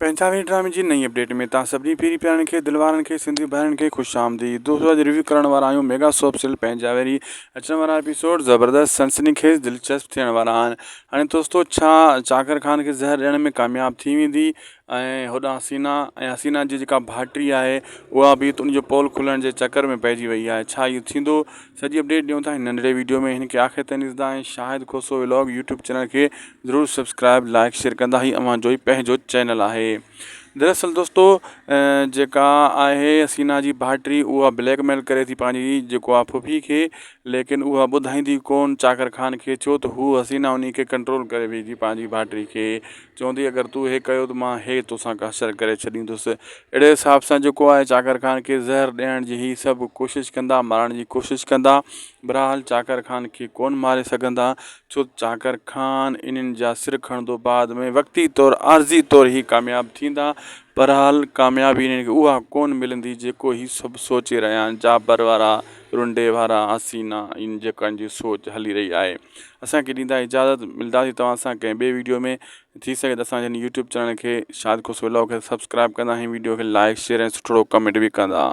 پنهنجا ڊرامي جي نئين اپڊيٽ ۾ توهان سڀني پيري پيارن کي دل وارن کي سنڌي ڀائرن کي خوش آمديد دوستو اڄ ريويو ڪرڻ وارا آهيون ميگا سوپ سيريل پنهنجا ويري اچڻ وارا ايپيسوڊ زبردست سنسني خيز دلچسپ ٿيڻ وارا آهن هاڻي دوستو ڇا چاڪر خان کي زهر ڏيڻ ۾ ڪامياب ٿي ويندي ۽ هوڏانهن حسينا ۽ حسينا جي جيڪا ڀائٽي آهي اها به ان جو پول کلڻ جي چڪر ۾ پئجي وئي آهي ڇا اهو ٿيندو سڄي اپڊيٽ ڏيون ٿا هن ننڍڙي ويڊيو ۾ هن کي آخر تائين ڏسندا ۽ Shahid Khoso vlog YouTube channel کي ضرور سبسڪرائب لائڪ شيئر ڪندا هي اوهان جو ئي پنهنجو چينل آهي دراصل دوستو جيڪا آهي حسينا جي ڀائٽي اها بليڪ ميل ڪري ٿي پنهنجي جيڪو آهي ڦڦي کي ليڪن اها ٻڌائيندي ڪون چاڪر خان کي ڇو ته هو حسينا انهي کي ڪنٽرول ڪري ويهي ٿي پنهنجي ڀائٽي کي چوندي اگر تو هي ڪيو ته مان هي توسان حشر ڪري ڇڏيندس. اهڙي حساب سان جيڪو آهي چاڪر خان کي زهر ڏيڻ جي هي سڀ ڪوشش ڪندا مارڻ جي ڪوشش ڪندا. بھرحال چاڪر خان کي ڪونه ماري سگهندا ڇو ته چاڪر خان انهن جا سر کڻندو بعد ۾ وقتي طور عارضي طور هي ڪامياب ٿيندا بھرحال ڪاميابي انهن کي اها ڪونه ملندي جيڪو هي سڀ سوچي رهيا آهن جابر وارا رنڊي وارا حسينا ان جيڪا ان جي سوچ هلي رهي آهي. اسان کي ڏيندا اجازت ملداسين توهان سان ڪنهن ٻي ويڊيو ۾ ٿي سگهي ته اسان جي هن يوٽيوب چينل کي شاهد کوسو ولاگ کي سبسڪرائب ڪندا ۽ ويڊيو کي لائڪ شيئر ۽ سٺڙو ڪمينٽ به ڪندا.